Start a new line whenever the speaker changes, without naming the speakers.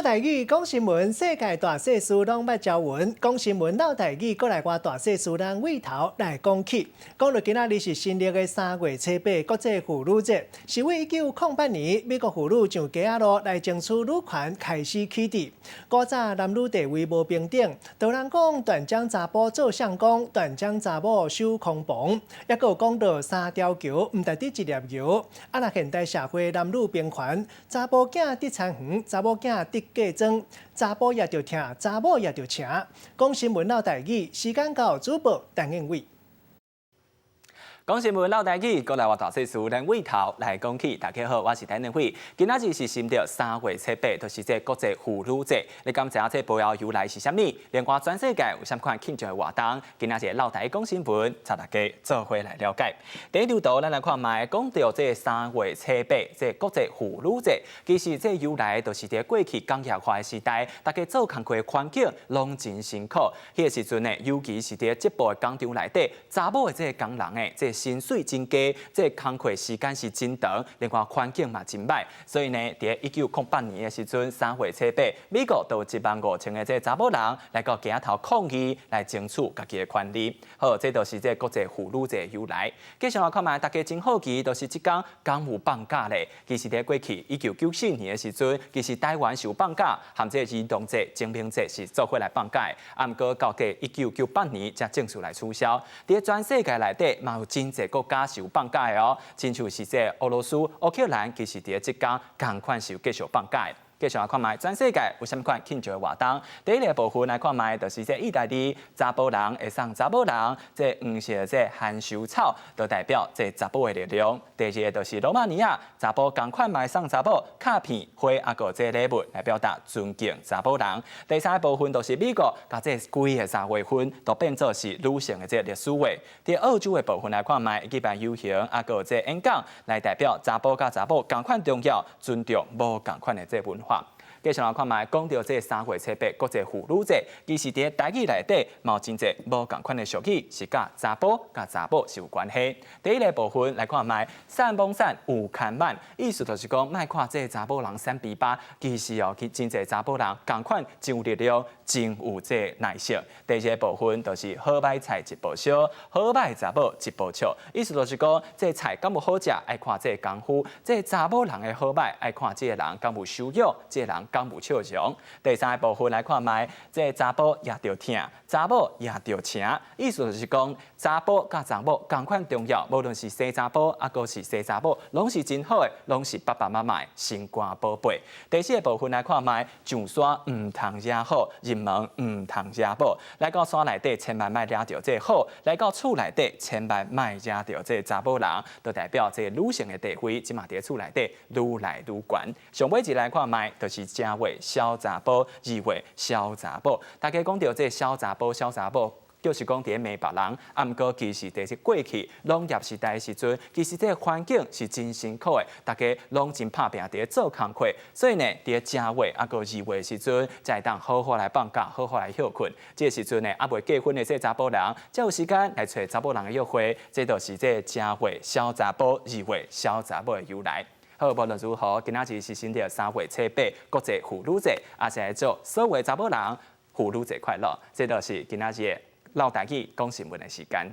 台語講新聞，世界大細事攏捌招聞。講新聞嘮台語，閣來我大細事咱對頭來講起。講到今仔日是新曆的3月初8，國際婦女節，是為1908年美國婦女上街仔路來爭取女權開始起佇。古早男女地位無平等，就人講斷掌查埔做相公，斷掌查某守空房，抑閣有講到三條橋，毋值得一粒油。啊，若現代社會男女平權，查埔囝得田園，查某囝得嫁妝，查埔也著疼，查某也著請。講新聞嘮台語，時間到，主播陳應偉。
講新聞嘮台語，閣來我大細事，咱對頭來講起。大家好，我是陳能輝。今仔日是新曆3月初8，就是這國際婦女節。你敢知影這背後由來是啥物？另外，全世界有啥款慶祝的活動？今仔日嘮台語講新聞，帶大家做伙來了解。第一張圖，咱來看覓，講著這三月初八，這國際婦女節，其實這由來就是佇過去工業化的時代，大家做工課的環境攏真辛苦。彼個時陣呢，尤其是佇織布的工廠內底，查某的這個工人的這薪水真低，這工課時間是真長，另外環境嘛真䆀，所以呢，佇1908年的時陣，3月初8，美國就有1.5萬个這查某人來到街頭抗議，來爭取家己的權利。好，這就是這國際婦女節的由來。繼續來看覓，大家真好奇，就是這工敢有放假咧？其實佇過去1994年的時陣，其實台灣是有放假，含這兒童節、清明節是做伙來放假的。啊，毋過到底1998年才正式來取消。佇全世界內底嘛有真濟國家是有放假的哦，親像是這俄羅斯、烏克蘭，其實佇這工仝款是有繼續放假的。繼續來看覓，全世界有啥物款慶祝的活動？第一個部分來看覓，就是這意大利查埔人會送查某人這黃色這含羞草，就代表這查埔的力量。第二个就是羅馬尼亞查埔仝款嘛會送查某卡片、花啊閣這禮物來表達尊敬查某人。第三个部分就是美國，共這規个3月份都變做是女性的這歷史月。佇澳洲的部分來看覓，舉辦遊行啊閣這演講來代表查埔佮查某仝款重要，尊重無仝款的這文化。繼續來看覓，講著這3月初8國際婦女節，其實佇台語內底嘛有真濟無仝款的俗語，是佮查埔佮查某是有關係。第一个部分來看覓，瘦罔瘦有牽挽，意思就是講，莫看這查某人瘦埤巴，其實哦，真濟查某人仝款真有力量，真有這耐性。第二个部分就是好䆀菜一步燒，好䆀查某一步笑，意思就是講，這菜敢有好食，愛看這功夫；這查某人的好䆀，愛看這个人敢有修養，這个人敢有笑容。第三个部分來看覓，這查埔也著疼，查某也著請，意思就是講，查埔佮查某仝款重要，無論是生查埔抑閣是生查某，攏是真好的，攏是爸爸媽媽的心肝寶貝。第四个部分來看覓，上山毋通惹虎，入門毋通惹某。來到山內底，千萬莫惹著這虎；來到厝內底，千萬莫惹著這查某人，就代表這女性的地位，這馬佇厝內底愈來愈懸。上尾一來看覓，就是正月痟查埔，二月痟查某。大家講著這痟查埔、痟查某，就是講佇罵別人，啊，毋過其實佇這過去農業時代的時陣，其實這個環境是真辛苦的，大家攏真拍拚佇做工課，所以呢，佇正月抑閣二月的時陣，才會當好好來放假，好好來歇睏。這個時陣呢，猶未結婚的這查埔人，才有時間來揣查某人的約會，這就是這正月痟查埔，二月痟查某的由來。好，無論如何，今仔日是新曆3月初8國際婦女節，也是來祝所有查某人婦女節快樂。這就是今仔日嘮台語講新聞的時間。